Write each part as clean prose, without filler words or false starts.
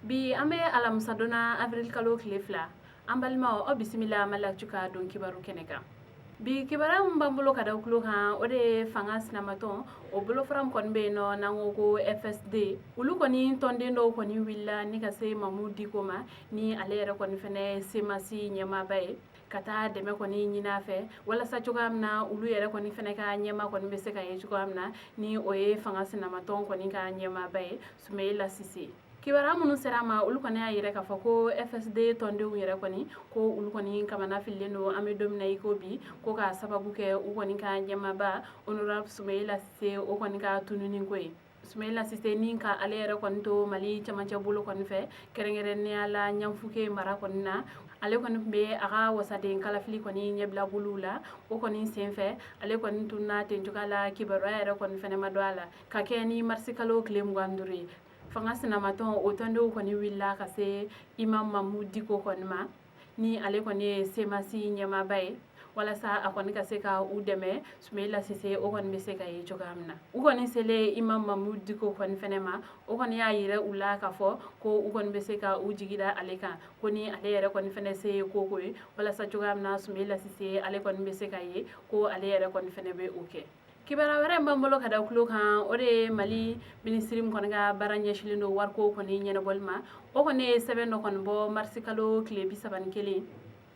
Bi an bɛ alamisadon na, avril kalo tile 2. An balimaw, aw bisimila Mali Actu ka don kibaru kɛnɛ kan. Bi kibaruya min b'an bolo ka da tulo kan, o de ye fanga sinamatɔn o bolofara min kɔni bɛ yen nɔ n'an ko ko FSD, olu kɔni tɔnden dɔw kɔni wulila ni ka se Mamu Diko ma, ni ale yɛrɛ kɔni fɛnɛ ye CMAS ɲɛmaaba ye, ka taa dɛmɛ kɔni ɲini a fɛ walasa cogoya min na olu yɛrɛ kɔni fɛnɛ ka ɲɛma kɔni bɛ se ka ye cogoya min na, ni o ye fanga sinamatɔn kɔni ka ɲɛmaaba ye, Sumayila Sise. Kibaruya minnu sera a ma, olu kɔni y'a yira k'a fɔ ko FSD tɔndenw yɛrɛ kɔni, ko olu kɔni kamana fililen don an bɛ don min na i ko bi, ko k'a sababu kɛ u kɔni ka ɲɛmaaba honorable Sumayila Sise, o kɔni ka tununi ko ye. Sumayila Sise ni ka ale yɛrɛ kɔni to Mali camancɛ bolo kɔni fɛ, kɛrɛnkɛrɛnnenya la Ɲanfuke mara kɔni na, ale kɔni tun bɛ a ka wasaden kalafili kɔni ɲɛbila boliw la. O kɔni senfɛ, ale kɔni tununa ten cogoya la. Kibaruya yɛrɛ kɔni fɛnɛ ma dɔn a la ka kɛ ni marisikalo tile 25 ye. Fanga sinamatɔn o tɔndenw kɔni wulila ka se Imam Mamu Diko kɔni ma, ni ale kɔni ye CMAS ɲɛmaaba ye, walasa a kɔni ka se ka u dɛmɛ, Sumayila Sise o kɔni bɛ se ka ye cogoya min na. U kɔni selen Imam Mamu Diko kɔni fɛnɛ ma, o kɔni y'a yira u la k'a fɔ ko u kɔni bɛ se ka u jigi da ale kan, ko ni ale yɛrɛ kɔni fɛnɛ se ye ko ko ye walasa cogoya min na Sumayila Sise ale kɔni bɛ se ka ye, ko ale yɛrɛ kɔni fɛnɛ bɛ o kɛ. Kibaruya wɛrɛ min b'an bolo ka da tulo kan, o de ye Mali minisiri min kɔni ka baara ɲɛsinnen don wariko kɔni ɲɛnabɔli ma, o kɔni ye sɛbɛn dɔ kɔni bɔ marisikalo tile 31,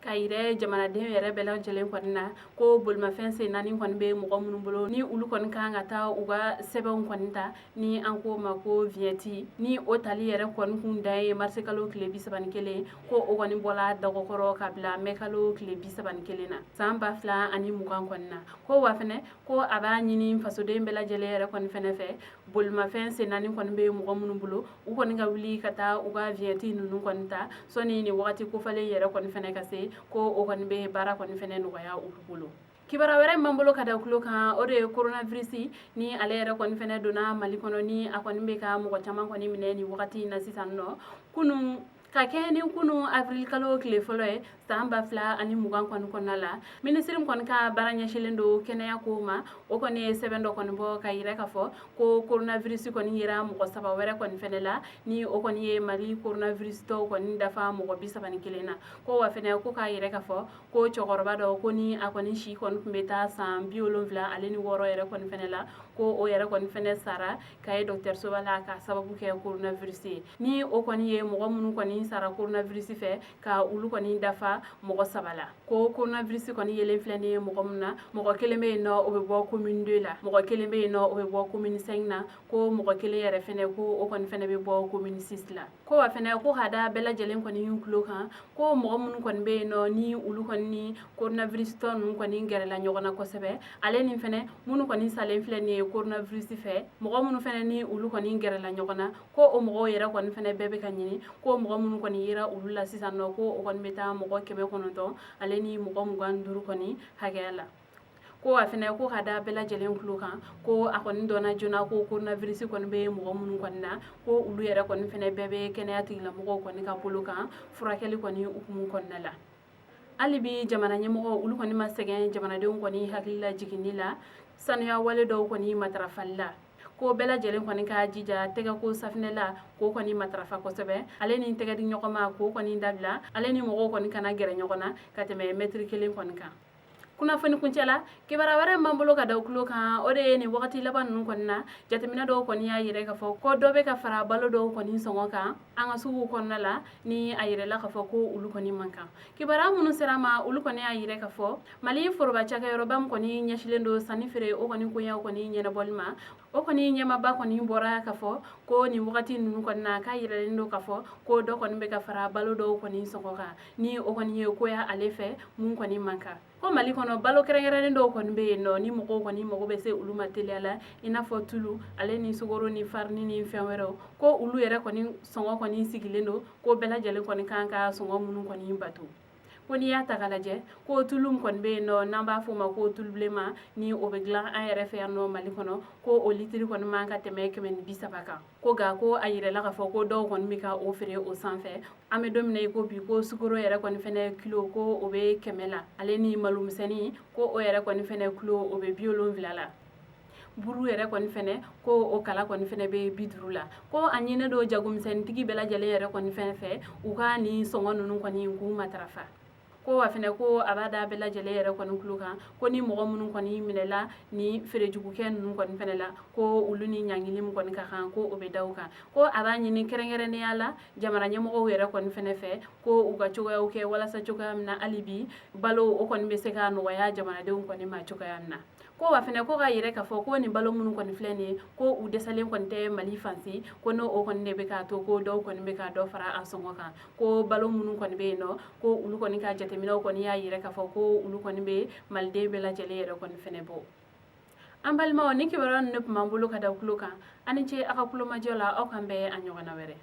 ka yira jamanaden yɛrɛ bɛɛ lajɛlen kɔni na ko bolimafɛn sen naani kɔni bɛ mɔgɔ minnu bolo, ni olu kɔni kan ka taa u ka sɛbɛnw kɔni ta, ni an k'o ma ko vignette, ni o tali yɛrɛ kɔni kun dan ye marisikalo tile 31, ko o kɔni bɔla dɔgɔkɔrɔ ka bila mɛkalo tile 31 na san 2020 kɔni na. Ko wa fɛnɛ, ko a b'a ɲini fasoden bɛɛ lajɛlen yɛrɛ kɔni fɛnɛ fɛ, bolimafɛn sen naani kɔni bɛ mɔgɔ minnu bolo, u kɔni ka wuli ka taa u ka vignette ninnu kɔni ta sɔnni nin wagati kofalen yɛrɛ kɔni fɛnɛ ka se, ko o kɔni bɛ baara kɔni fɛnɛ nɔgɔya olu bolo. Kibaruya wɛrɛ min b'an bolo ka da tulo kan, o de ye coronavirus, ni ale yɛrɛ kɔni fɛnɛ donna Mali kɔnɔ, ni a kɔni bɛ ka mɔgɔ caman kɔni minɛ nin wagati in na sisan nɔ. Kunun, ka kɛ ni kunun avril kalo tile fɔlɔ ye san 2020 kɔni kɔnɔna la, minisiri min kɔni ka baara ɲɛsinlen don kɛnɛya ko ma, o kɔni ye sɛbɛn dɔ kɔni bɔ ka yira k'a fɔ ko coronavirus kɔni yera mɔgɔ saba wɛrɛ kɔni fɛnɛ la, ni o kɔni ye Mali coronavirus tɔw kɔni dafa mɔgɔ 31 na. Ko wa fɛnɛ, ko k'a yira k'a fɔ ko cɛkɔrɔba dɔ ko ni a kɔni si kɔni tun bɛ taa san 76 yɛrɛ kɔni fɛnɛ la, ko o yɛrɛ kɔni fɛnɛ sara Kayi dɔgɔtɔrɔsoba la ka sababu kɛ coronavirus ye. Ni o kɔni ye mɔgɔ minnu kɔni sara coronavirus fɛ, ka olu kɔni dafa mɔgɔ saba la. Ko coronavirus kɔni yelen filɛ nin ye mɔgɔ min na, mɔgɔ kelen bɛ yen nɔ, o bɛ bɔ commune 2 la, mɔgɔ kelen bɛ yen nɔ, o bɛ bɔ commune 5 na, ko mɔgɔ kelen yɛrɛ fɛnɛ, ko o kɔni fɛnɛ bɛ bɔ commune 6 la. Ko wa fɛnɛ, ko ka da bɛɛ lajɛlen kɔni tulo kan, ko mɔgɔ minnu kɔni bɛ yen nɔ, ni olu kɔni ni coronavirus tɔ ninnu kɔni gɛrɛla ɲɔgɔn na kosɛbɛ, ale ni fɛnɛ minnu kɔni salen filɛ nin ye coronavirus fɛ, mɔgɔ minnu fɛnɛ ni olu kɔni gɛrɛla ɲɔgɔn na, ko o mɔgɔw yɛrɛ kɔni fɛnɛ bɛɛ bɛ ka ɲini. Ko mɔgɔ minnu kɔni yera olu la sisan nɔ, ko o kɔni bɛ taa mɔgɔ 925 kɔni hakɛya la. Ko wa fɛnɛ, ko ka da bɛɛ lajɛlen tulo kan, ko a kɔni dɔnna joona ko coronavirus kɔni bɛ mɔgɔ minnu kɔni na, ko olu yɛrɛ kɔni fɛnɛ bɛɛ bɛ kɛnɛya tigilamɔgɔw kɔni ka bolo kan furakɛli kɔni hukumu kɔnɔna la. Hali bi jamana ɲɛmɔgɔw, olu kɔni ma sɛgɛn jamanadenw kɔni hakili lajiginni la sanuya wale dɔw kɔni matarafali la, ko bɛɛ lajɛlen kɔni ka jija tɛgɛ ko safinɛ la k'o kɔni matarafa kosɛbɛ, ale ni tɛgɛ di ɲɔgɔn ma k'o kɔni dabila, ale ni mɔgɔw kɔni kana gɛrɛ ɲɔgɔn na ka tɛmɛ mɛtiri kelen kɔni kan. Kunnafoni kuncɛ la, kibaruya wɛrɛ min b'an bolo ka da tulo kan, o de ye nin wagati laban ninnu kɔni na, jateminɛ dɔw kɔni y'a yira k'a fɔ ko dɔ bɛ ka fara balo dɔw kɔni sɔngɔ kan an ka suguw kɔnɔna la, ni a yirala k'a fɔ ko olu kɔni man kan. Kibaruya minnu sera ma, olu kɔni y'a yira k'a fɔ Mali foroba cakɛyɔrɔba min kɔni ɲɛsilen don sanni feere o kɔni koɲɛw kɔni ɲɛnabɔli ma, o kɔni ɲɛmaaba kɔni bɔra k'a fɔ ko nin wagati ninnu kɔni na, k'a yiralen don k'a fɔ ko dɔ kɔni bɛ ka fara balo dɔw kɔni sɔngɔ kan, ni o kɔni ye koya ale fɛ mun kɔni man kan. Ko Mali kɔnɔ, balo kɛrɛnkɛrɛnnen dɔw kɔni bɛ yen nɔ, ni mɔgɔw kɔni mago bɛ se olu ma teliya la, i n'a fɔ tulu, ale ni sukaro ni farini ni fɛn wɛrɛw, ko olu yɛrɛ kɔni sɔngɔ kɔni sigilen don, ko bɛɛ lajɛlen kɔni kan ka sɔngɔ minnu kɔni bato. Ko n'i y'a ta k'a lajɛ, ko tulu min kɔni bɛ yen nɔ, n'an b'a fɔ o ma ko tulubilenma, ni o bɛ dilan an yɛrɛ fɛ yan nɔ Mali kɔnɔ, ko o litiri kɔni man ka tɛmɛ 130 kan. Ko nka ko a yirala k'a fɔ ko dɔw kɔni bɛ ka o feere o sanfɛ. An bɛ don min na i ko bi, ko sukaro yɛrɛ kɔni fɛnɛ kilo, ko o bɛ 100 la, ale ni malomisɛnnin, ko o yɛrɛ kɔni fɛnɛ kilo, o bɛ 70 la. Buru yɛrɛ kɔni fɛnɛ, ko o kala kɔni fɛnɛ bɛ 50 la. Ko a ɲininen don jagomisɛnnintigi bɛɛ lajɛlen yɛrɛ kɔni fɛnɛ fɛ, u ka nin sɔngɔ ninnu kɔni k'u matarafa. Ko wa fɛnɛ, ko a b'a da bɛɛ lajɛlen yɛrɛ kɔni tulo kan, ko ni mɔgɔ minnu kɔni minɛla ni feerejugukɛ ninnu kɔni fɛnɛ la, ko olu ni ɲangili min kɔni ka kan, ko o bɛ da u kan. Ko a b'a ɲini kɛrɛnkɛrɛnnenya la jamana ɲɛmɔgɔw yɛrɛ kɔni fɛnɛ fɛ, ko u ka cogoyaw kɛ walasa cogoya min na hali bi balo o kɔni bɛ se ka nɔgɔya jamanadenw kɔni ma cogoya min na. Ko wa fɛnɛ, ko ka yɛrɛ k'a fɔ ko nin balo minnu kɔni filɛ nin ye, ko u dɛsɛlen kɔni tɛ Mali fan si, ko n'o o kɔni de bɛ k'a to ko dɔw kɔni bɛ ka dɔ fara a sɔngɔ kan. Ko balo minnu kɔni bɛ yen nɔ, ko olu kɔni ka jateminɛw kɔni y'a yira k'a fɔ ko olu kɔni bɛ maliden bɛɛ lajɛlen yɛrɛ kɔni fɛnɛ bɔ. An balimaw, ni kibaruya ninnu de tun b'an bolo ka da tulo kan. Aw ni ce aw ka kulomajɔ la. Aw k'an bɛn a ɲɔgɔnna wɛrɛ.